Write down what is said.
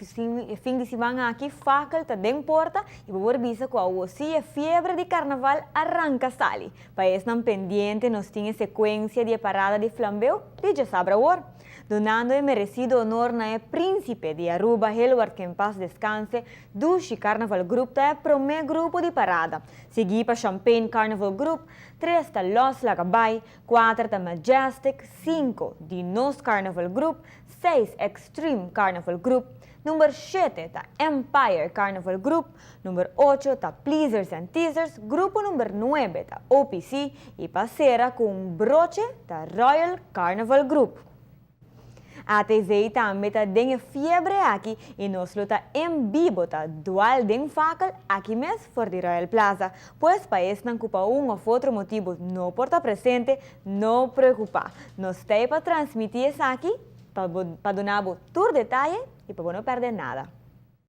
Fin di siman aki fakel ta den porta y bo por bisa cu awo si e fiebre di carnaval a ranca sali. Pa esnan pendiente nos tin e secuencia di e parada di flambeu di djasabra awor. Dunando e merecido honor na e Principe di Aruba Hilward que en paz descanse, Dushi Carnaval Group ta e prome grupo di parada, sigui pa Champagne Carnival Group, tres ta Los Laga Bay, cuater ta Majestic, cinco di Nos Carnaval Group, seis Extreme Carnival Group, number shete ta Empire Carnival Group, number ocho ta Pleasers and Teasers, grupo number nuebe ta OPC y pa cera cu un broche ta Royal Carnival Group. ATV tambe ta den e fiebre aki y nos lo ta en bibo ta dual den fakel aki mes for di Royal Plaza. Pues pa esnan cu pa un of otro motibo no por ta presente, no preocupa. Nos t'ey pa transmiti esaki, pa duna bo tur detaye y pa bo no perde nada.